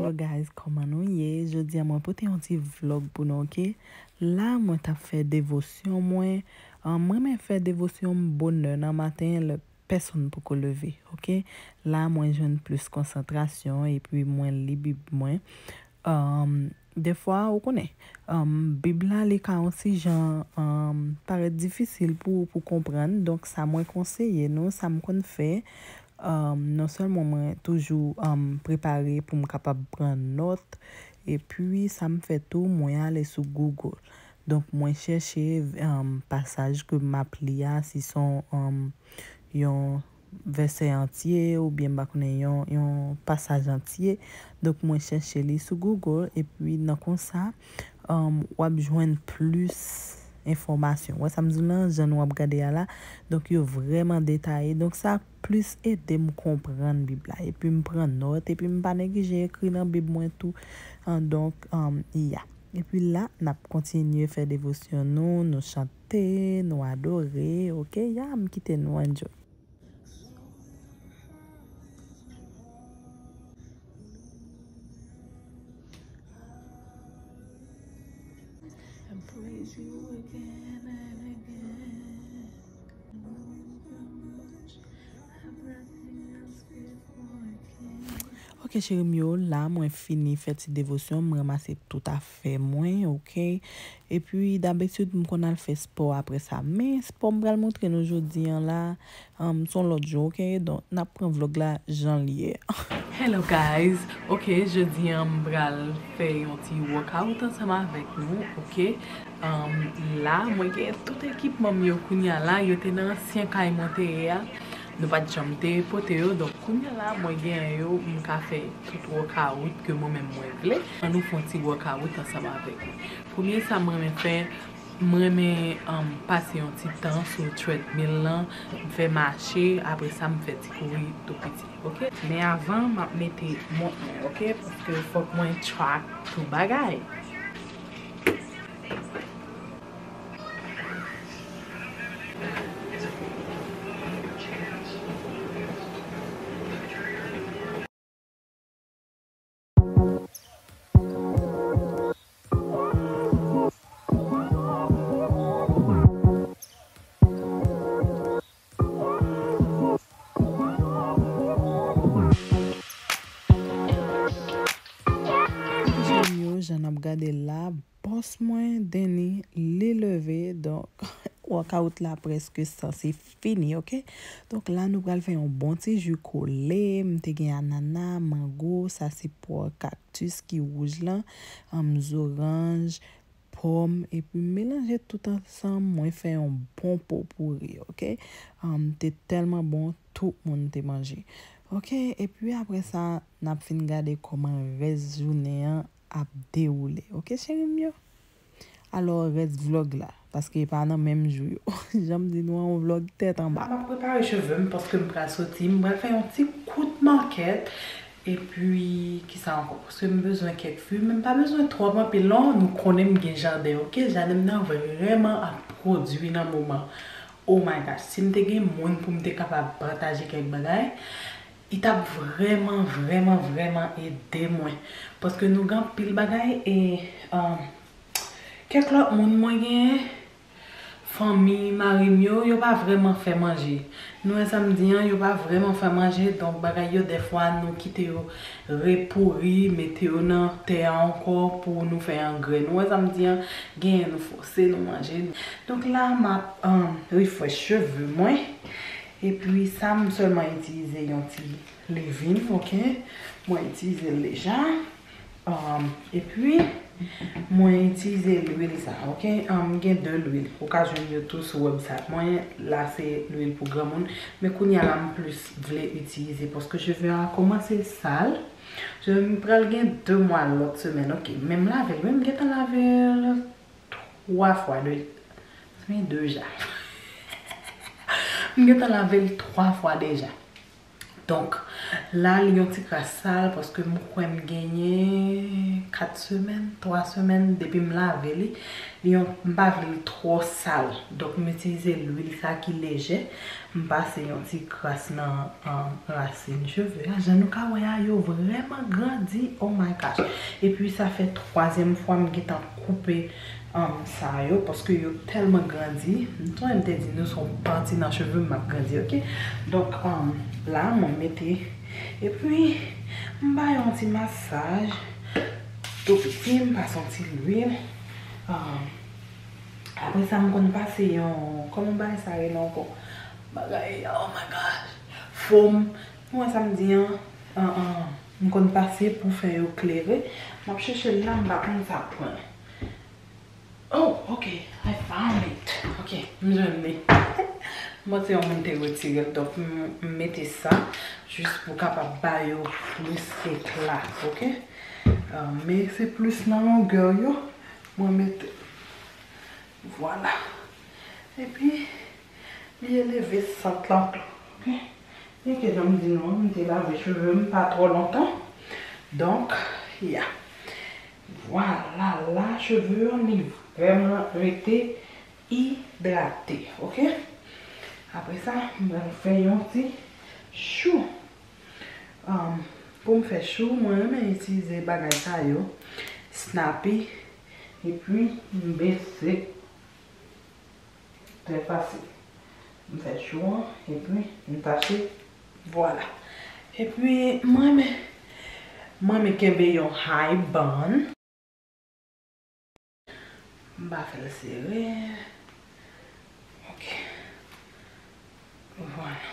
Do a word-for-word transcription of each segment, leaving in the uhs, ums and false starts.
Hello guys, kòman nou ye? Jodi a mwen pote yon ti vlog pou nou, oke? La mwen t ap fè devosyon mwen. Ahn, mwen renmen fè devosyon m bonè nan maten, lè pèsonn poko leve, oke? La mwen jwenn plis konsantrasyon epi mwen li Bib mwen. Ahn, defwa, ou konnen, ahn, Bib la li ka yon ti jan, ahn, parèt difisil pou, pou konprann. Donk sa mwen konseye nou, sa m konn fè, ahn, non sèlman mwen toujou, ahn, prepare pou m kapab pran nòt, epi sa m fè tou, mwen ale sou Google. Donk mwen chèche, ahn, pasaj ke m ap li a, si se yon, ahn, yon vèsè antye oubyen m pa konnen yon, yon pasaj antye. Donk mwen chèche li sou Google epi nan konsa, ahn, w ap jwenn plis enfòmasyon. Wè sa m di w lan, jan nou ap gade a la. Donk yo vrèman detaye. Donk sa plis ede m konprann Bib la. Epi m pran nòt, epi m pa neglije ekri nan Bib mwen tou. Ahn, donk, ahn, ya. Epi la, n ap kontinye fè devosyon nou, nou chante, nou adore, oke? Ya, m kite nou enjoy. Ok, cheri m yo, la mwen fini fè ti devosyon, m ranmase tout afè mwen, oke? Epi, dabitid, m konn al fè spò apre sa. Men, spò m pral montre nou jodi an la, um, se yon lòt jou, oke? Donk, n ap pran vlog la jan l ye. Hello guys, oke, jodi an m pral fè yon ti workout ansanm avèk nou, oke? Um, la, mwen gen tout ekipman m yo kounye a la, yo te nan ansyen kay mwen te ye a. Nou pa t janm te pote yo, donk kounye a la, mwen genyen yo, m ka fè tout workout ke mwen menm mwen vle. Ann nou fè yon ti workout ansanm avèk mwen. Premye sa m renmen fè, m renmen, um, pase yon ti tan sou treadmill lan, m fè mache, apre sa m fè ti kouri tou piti, oke? Men avan, m ap mete mont mwen, oke? Paske fòk mwen track tout bagay. Jèn yo, jan n ap gade la, bòs mwen, Denny, li leve, donk, workout la prèske sanse fini, oke? Donk, la, nou pral fè yon bon ti ji kole. M te gen anana, mango, sa se pwa kaktis ki wouj lan, um, zoranj, pòm, epi m melanje tout ansanm, mwen fè yon bon popouri, oke? Um, te tèlman bon, tout moun te manje. Oke, epi apre sa, n ap fin gade kòman rès jounen an ap dewoule. Oke, cheri m yo? Alò, rès vlog la, paske e pa nan menm jou yo. Jan m di nou an, yon vlog tèt anba. M ap prepare cheve m paske m pral soti. M pral fè yon ti kout makèt. Epi, kisa ankò? Paske m bezwen kèk fwi, men m pa bezwen twòp anpil non. Nou konnen m gen jaden, oke? Jaden m nan vrèman ap pwodui nan moman. Oh my gosh, si m te gen moun pou m te kapab pataje kèk bagay, li t ap vrèman, vrèman, vrèman ede mwen. Paske nou gen anpil bagay e, um, kèk lòt moun mwen genyen, fanmi mari m yo, yo pa vrèman fè manje. Nou wè sa m di an, yo pa vrèman fè manje, donk bagay yo dèfwa nou kite yo repouri, mete yo nan tè a ankò pou nou fè angrè. Nou wè sa m di an, genyen nou fòse nou manje. Donk la, m ap, um, refresh cheve mwen. Epi sa, m sèlman itilize yon ti leave-in, oke? Mwen itilize l deja. Um, epi, mwen itilize lwil sa, oke? Um, gen de lwil. Ou ka jwenn yo tou sou website mwen. La, se lwil pou granmoun. Men kounye a la, m plis vle itilize paske cheve a kòmanse sal. Je, m pral gen de mwa lòt semèn, oke? Men m lave l, wi, m gentan lave l twa fwa de, se de ja. M gentan lave l twa fwa deja. Donk, la, li yon ti kras sal, paske m kwè m genyen kat semèn, twa semèn depi m lave li. Li yon, m pa vle l twò sal. Donk, m itilize lwil sa ki lejè. M pase yon ti kras nan, an, rasin cheve a. Jan nou ka wè a, yo vrèman grandi. Oh my gosh. Epi, sa fè twazyèm fwa m gentan koupe, um, sa yo, paske yo tèlman grandi. M sonje m te di nou se yon pati nan cheve m m ap grandi, oke? Donk, um, la, mwen mete, epi, m ba yo yon ti masaj tou piti, m pase yon ti lwil. Um, apre sa, m konn pase yon, kòman bagay sa rele ankò? Bagay, oh my gosh. Fòm, ou wè sa m di an? An, an, m konn pase pou fè yo klere. M ap chèche l la, m pa konn sa pran. Oh, ok, I found it. Ok, m jwenn li. Mwen se yon moun te retire l, donk m, m mete sa jis pou kapab ba yo plis ekla, ok? Ah, men se plis nan longè yo mwen mete. Vwala. Epi, li eleve sant lan tou, ok? Byenke jan m di nou an, m te lave cheve m pa twò lontan. Donk, ya. Vwala, la, cheve an, li vrèman rete idrate, ok? Apre sa, m pral fè yon ti chou. Um, pou m fè chou, mwen renmen itilize bagay sa yo, Snappy, epi m bese. Trè fasil. M fè chou an, epi m tache. Vwala. Epi, mwen renmen, mwen renmen kenbe yon high bun. M pa fè l sere. Ok. Vwala.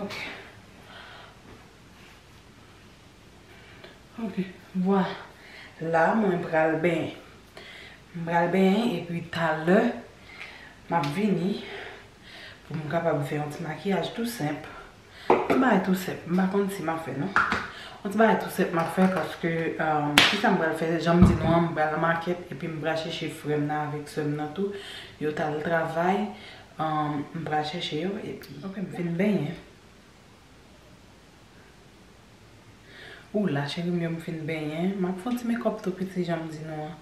Ok. Ok. Vwala. La, mwen pral benyen. M pral benyen, epi talè, m ap vini pou m kapab fè yon ti makiyaj tou senp. Yon ti bagay tou senp. M pa konn si m ap fè, non. Yon ti bagay tou senp m ap fè paske, um, kisa m pral fè? Jan m di nou an, m pral nan makèt epi m pral chèche frè m nan avèk sè m nan tou. Yo t al travay. Um, m pral chèche yo epi, ok, m fin benyen. Ou la, cheri m yo, m fin benyen. M ap fè yon ti makeup tou piti, jan m di nou an.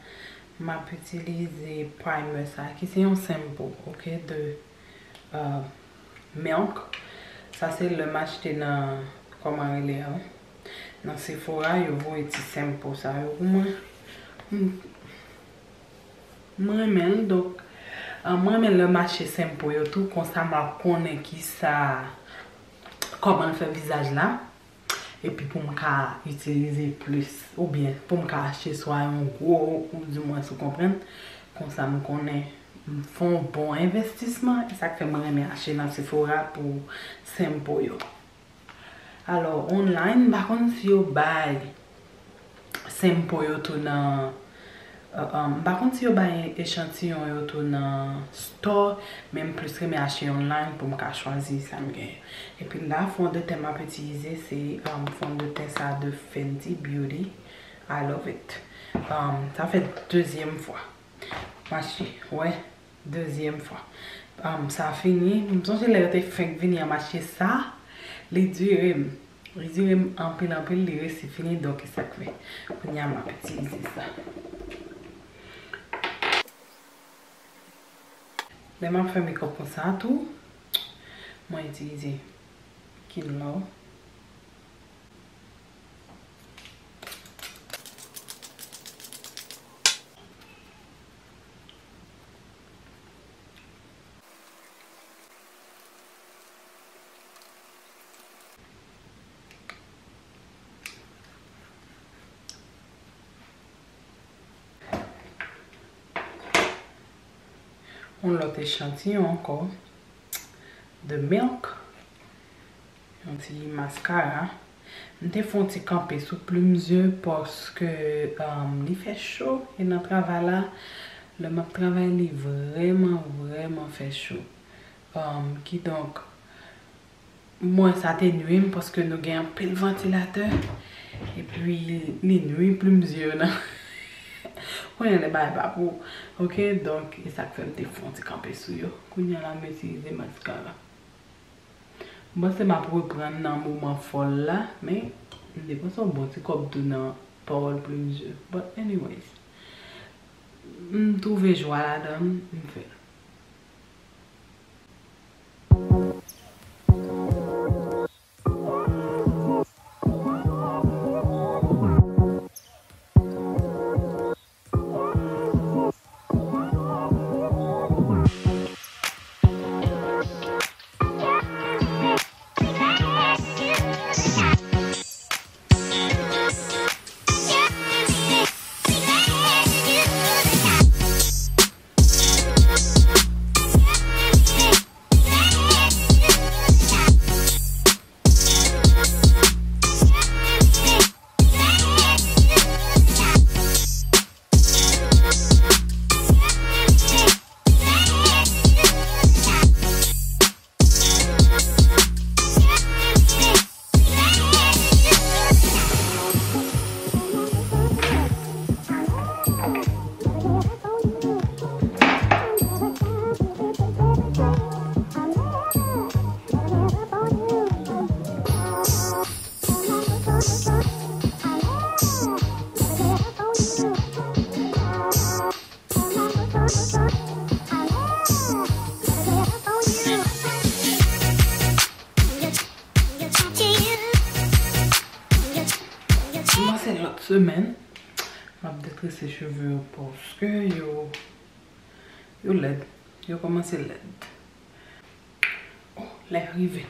M ap itilize primer sa, ki se yon sample, ok, de, uh, Milk. Sa se lè m achte nan, kòman rele a, nan Sephora, yo voye ti sample sa yo pou mwen. M, mwen renmen l, donk, ah, mwen renmen lè m achte sample yo tou, konsa m ap konnen kisa, kòman l fè vizaj la. Epi pou m ka itilize plis, oubyen pou m ka achte swa yon gwo, ou di mwens ou konprann, konsa m konnen m fè yon bon envestisman, e sa k fè mwen renmen achte nan Sephora pou sample yo. Alò, online, m pa konn si yo bay sample yo tou nan, uh, um, m pa konn si yo bay echantiyon yo tou nan store, men m plis renmen achte online pou m ka chwazi sa m genyen. Epi la, fondeten m ap itilize, se, um, fondeten sa de Fenty Beauty. I love it. Um, sa fè dezyèm fwa. M achte, wè. Dezyèm fwa. Um, sa fini. M sonje lè yo te fenk vini an mache sa. Li dire m. Li dire m anpil, anpil, li resi fini, donk e sa k fè. Kounye a m ap itilize sa. Lè m ap fè makeup konsa tou, mwen itilize Kinlaw. Yon lòt echantiyon ankò de Milk. Yon ti maskara. M te fè yon ti kanpe sou plim zye paske, um, li fè cho e nan travay la, lè m ap travay li vrèman, vrèman fè cho. Um, kidonk, mwen sa te nwi m paske nou gen anpil vantilatè epi li nwi plim zye yo nan. Kounye a lè bagay pa pou, ok, donk e sa k fè m te fè yon ti kanpe sou yo. Kounye a la m itilize maskara. M panse m ap reprann nan moman fòl la, men m depanse yon bon ti kòb tou nan Paul Plusieurs. But anyways, m twouve jwa ladan l, m fè l. Kòmanse lòt semèn, m ap detrese cheve yo paske yo, yo lèd. Yo kòmanse lèd. Oh, lè rive.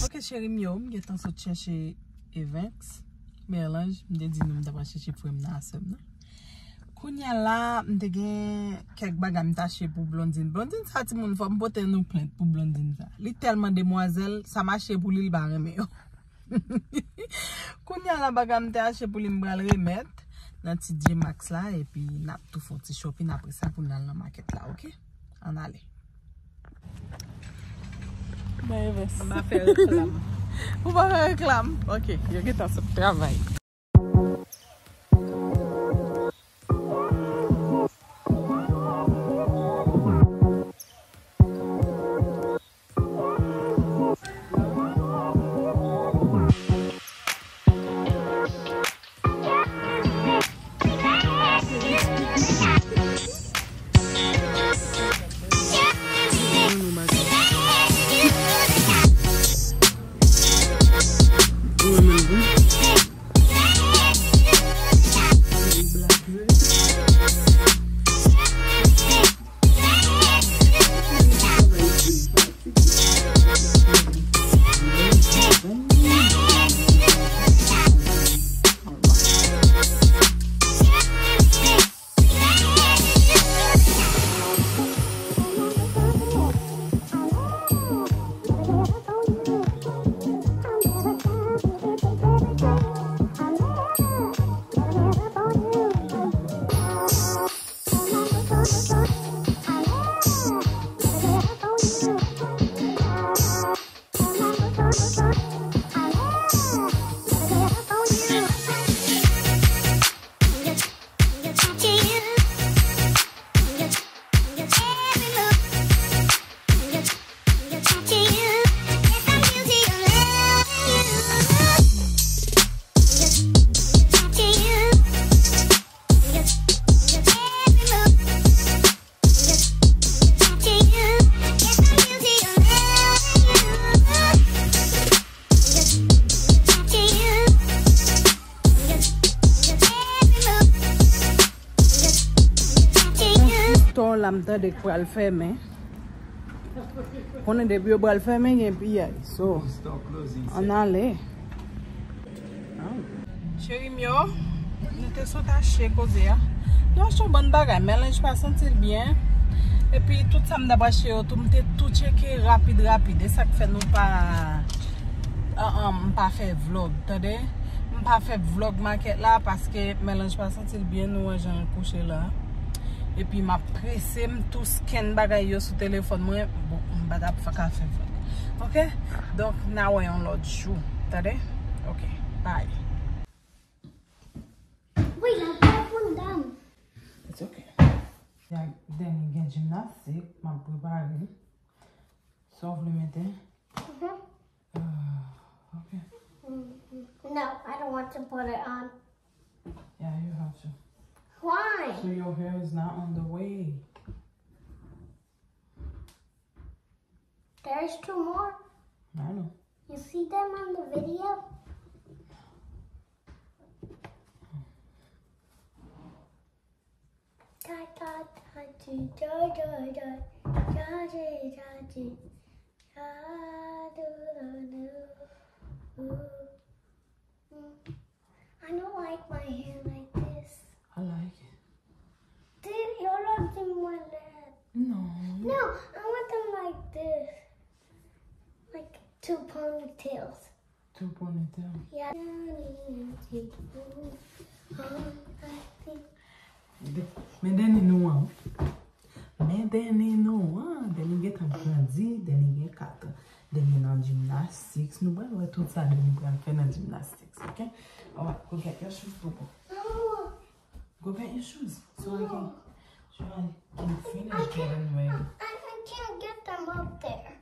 Ok, cheri m yo, m gentan sot chèche Evex, Merlange, m te di nou m t ap al chèche frè m nan a sè m nan. Kounye a la, m te gen kèk bagay m t achte pou Blondine. Blondine sa timoun, fò m pote nou plent pou Blondine sa. Li tèlman demwazèl, sa mache pou li, li pa renmen yo. Kounye a la, bagay m te achte pou li, m pral remèt nan ti J Max la, epi n ap tou fè yon ti shopping apre sa pou n al nan makèt la, ok? Ann ale. Bay Evens. M pa fè reklam. Ou pa fè reklam? Ok, yo gentan sot travay. Store la m tande k pral fèmen. Konnen depi yo pral fèmen, gen piyay. So, ann ale. Cheri m yo, nou te sot achte koze a. Nou achte yon bann bagay, Merlange pa santi l byen. Epi tout sa m t ap achte yo tou, m te tou tcheke rapid, rapid. E sa k fè nou pa, an, an, m pa fè vlòg, tande? M pa fè vlòg makèt la paske Merlange pa santi l byen, nou wè jan l kouche la. Epi m ap prese, m tou scan bagay yo sou telefòn mwen. Bon, m pa t ap ka fè vlog. Ok? Donk, n a wè yon lòt jou. Tande? Ok. Bye. Wait, I got one down. It's ok. Ya, Danny gen jimnastik, m ap prepare. Sa w vle mete? Mhm. Ah, ok. Mm, mm. No, I don't want to put it on. Yeah, you have to. Why? So your hair is not on the way. There's two more. I know. You see them on the video? Ta, ta, ta, ti, ta, ta, ta, ta, ti, ta, ti, ta, do, do, do. Ooh. Mm. I don't like my hair like this. I like it. Dude, your looks in my lap. No. No, I want them like this. Like two ponytails. Two ponytail. Yeah. De-, men Danny nou an. Men Danny nou an. Danny gentan grandi, Danny gen kat an. Danny nan gymnastics. Nou pral wè tout sa Danny pral fè nan gymnastics, ok? Alright, go get your shoes, boo boo. Go get your shoes so I can, so I can finish getting ready. I, I can't get them up there.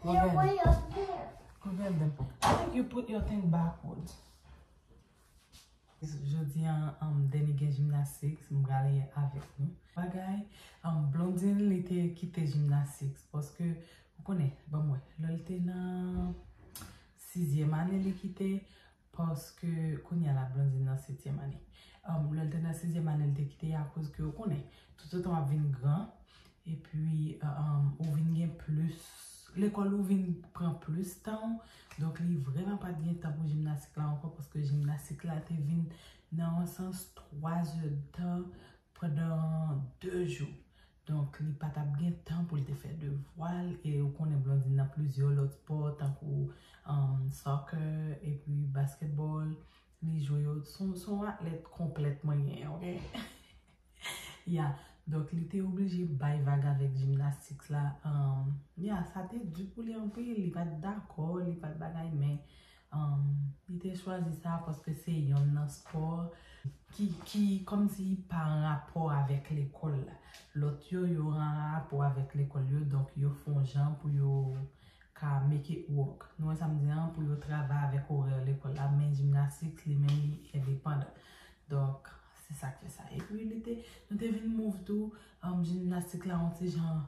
They're way up there. Go get them. I think you put your thing backwards. Jodi a, um, Danny gen gymnastics, m prale avèk nou. Bagay, um, Blondine, li te kite gymnastics, paske, ou konnen, ban m wè, lè l te nan sizyèm ane, li kite, paske kounye a la Blondine nan setyèm ane. Um, lè l te nan sizyèm ane, l te kite akoz ke ou konnen, toutotan w ap vin gran, epi, uh, um, ou vin gen plis, lekòl ou vin pran plis tan w. Donk, li vrèman pa t gen tan pou jimnastik la ankò, paske jimnastik la te vin nan yon sans twa zè d tan pandan de jou. Donk, li pa t ap gen tan pou l te fè devwa l, e ou konnen Blondine nan plizyè lòt spò, tankou, um, soccer, epi basketball, li jwe yo. Se yon, se yon atlèt konplèt mwen genyen, ok? Ya, donk, li te oblije bay vag avèk jimnastik la. Um, ya, sa te di pou li anpil, li pa t dakò, li pa t bagay, men, um, li te chwazi sa paske se yonn nan spò ki, ki kòmsi pa an rapò avèk lekòl la. Lòt yo, yo an rapò avèk lekòl yo, donk yo fè yon jan pou yo ka make it work. Nou wè sa m di an, pou yo travay avèk orè lekòl la, men jimnastik, li menm, li endepandan. Donk, se sa k fè sa. Epi, li te, nou te vin move tou, um, jimnastik la, yon ti jan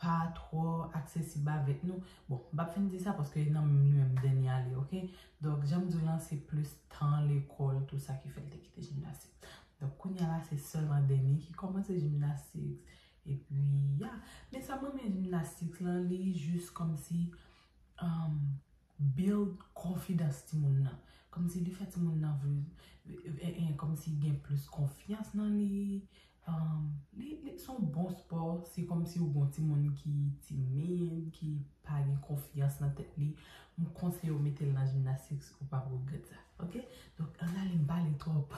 pa twò aksesib avèk nou. Bon, m p ap fin di sa paske nan menm li menm Danny ale, ok? Donk, jan m di w lan, se plis tan lekòl, tou sa ki fè l te kite jimnastik. Donk, kounye a la, se sèlman Danny ki kòmanse jimnastik. Epi, ya. Men sa m renmen jimnastik lan, li jis kòmsi, um, build konfidans timoun nan. Kòmsi li fè timoun nan vle, e, e, e, kòmsi gen plis konfyans nan li. Um, li, li se yon bon spò, si kòmsi ou gon timoun ki timid, ki pa gen konfyans nan tèt li, m konseye w mete l nan jimnastik, ou p ap regrèt sa. Ok? Donk, ann ale, m pale twòp.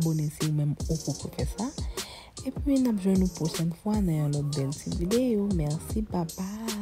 abòne si ou menm ou poko fè sa. Epi n ap jwenn nou pwochèn fwa nan yon lòt bèl ti videyo. Mèsi, bye bye.